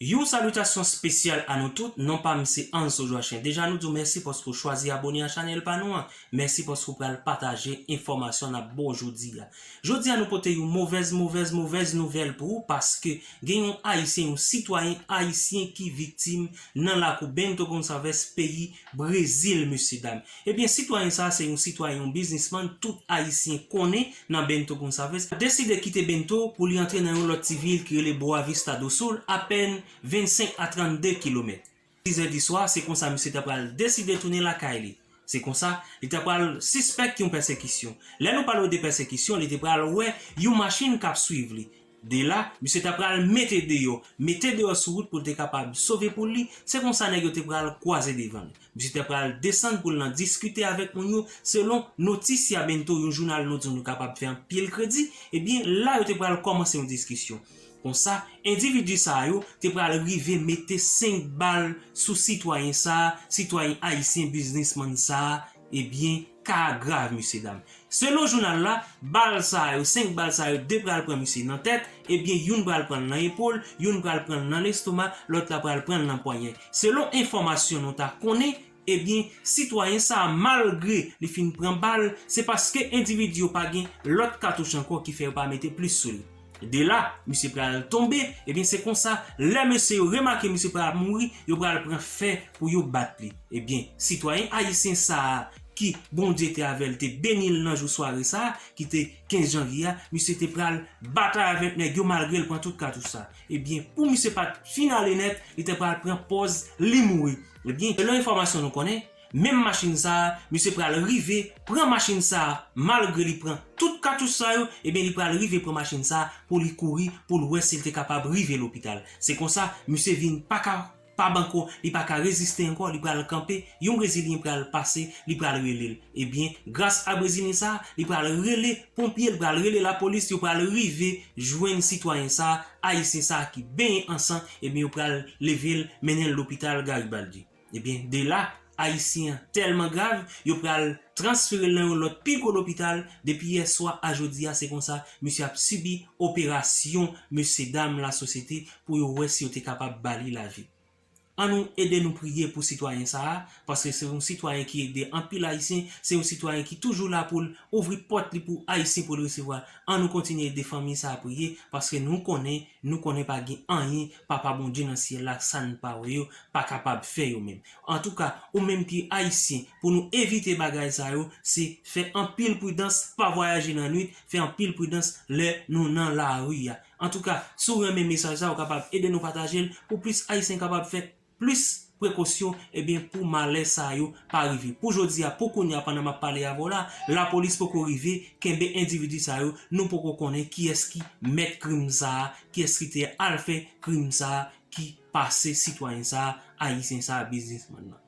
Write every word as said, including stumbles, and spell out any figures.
Yon salitasyon espesyal a nou tout, non pa m se Anso Joachim. Deja nou di w mèsi paske w chwazi abone a chanèl pa nou an. Mèsi paske w pral pataje enfòmasyon n ap ba w jodi a. Jodi a nou pote yon movèz, movèz, movèz nouvèl pou ou paske gen yon Ayisyen, yon sitwayen ayisyen ki viktim nan lakou Bento Gonçalves, peyi Brezil, mesye dam. Ebyen, sitwayen sa a se yon sitwayen, yon biznismann tout Ayisyen konnen nan Bento Gonçalves, deside kite Bento pou li antre nan yon lòt ti vil ki rele Boa Vista do Sul, apèn vennsenk a trannde kilomèt. Sizè di swa, se konsa misye ta pral deside tounen lakay li. Se konsa, li ta pral sispèk yon pèsekisyon. Lè nou pale w de pèsekisyon, li te pral wè yon machin k ap swiv li. De la, misye ta pral mete deyò, mete deyò sou wout pou l te kapab sove poul li. Se konsa nèg yo te pral kwaze devan l. Misye te pral desann pou l nan diskite avèk moun yo, selon Notícia Bento, yon jounal nou di nou kapab fè anpil kredi. Ebyen, la yo te pral kòmanse yon diskisyon. Konsa, endividi sa yo te pral rive mete senk bal sou sitwayen sa a, sitwayen ayisyen biznismann sa a, ebyen, ka a grav, mesye dam. Selon jounal la, bal sa yo, senk bal sa yo, de pral pran misye nan tèt, ebyen, youn pral pran l nan epòl, youn pral pran l nan lestoma, lòt la pral pran l nan pwanyè. Selon enfòmasyon nou ta konnen, ebyen, sitwayen sa a, malgre li fin pran bal, se paske endividi yo pa gen lòt katouch ankò ki fè yo pa mete plis sou li. De la, misye pral tonbe, ebyen, se konsa, lè mesye yo remake misye pral mouri, yo pral pran fè pou yo bat li. Ebyen, sitwayen ayisyen sa a, ki Bondye te avè l, te beni l nan jou sware sa a, ki te kenz janvye a, misye te pral batay avèk nèg yo malgre l pran tout katouch sa a. Ebyen, pou misye pa t fin ale nèt, li te pral pran pòz li mouri. Ebyen, selon enfòmasyon nou konnen, menm machin sa a, misye pral rive pran machin sa a, malgre li pran tout katouch sa yo, ebyen, li pral rive pran machin sa a pou li kouri, pou l wè si l te kapab rive lopital. Se konsa, misye vin pa ka pa banko, li pa ka reziste ankò, li pral kanpe, yon brezilyen pral pase, li pral rele l. Ebyen, gras a brezilyen sa a, li pral rele ponpye, li pral rele lapolis, yo pral rive jwenn sitwayen sa a, ayisyen sa a ki benyen an san, ebyen, yo pral leve l, mennen l lopital Garibaldi. Ebyen, de la, ayisyen an tèlman grav, yo pral transfere l nan yon lòt pi gwo lopital. Depi yè swa a jodi a, se konsa, misye ap sibi operasyon, mesye dam lasosyete, pou yo wè si yo te kapab ba li lavi. Ann nou ede nou priye pou sitwayen sa a, paske se yon sitwayen ki ede anpil ayisyen, se yon sitwayen ki toujou la pou l ouvri pòt li pou ayisyen pou l resevwa. Ann nou kontinye ede fanmi sa a priye, paske nou konnen, nou konnen pa gen anyen Papa Bondye nan syèl la, sa n pa wè yo, pa kapab fè yo menm. Antouka, ou menm ki ayisyen, pou nou evite bagay sa yo, se fè anpil pridans, pa vwayaje nan nwit, fè anpil pridans lè nou nan lari a. Antouka, si w renmen mesaj sa, ou kapab ede nou pataje l pou plis ayisyen kapab fè plis prekosyon, ebyen, pou malè sa yo pa rive. Pou jodi a, pou kounye a, pandan m ap pale avè w la, lapolis poko rive kenbe endividi sa yo, nou poko konnen kiyès ki mèt krim sa a, kiyès ki te al fè krim sa a, ki pase sitwayen sa a, ayisyen sa a, biznismann nan.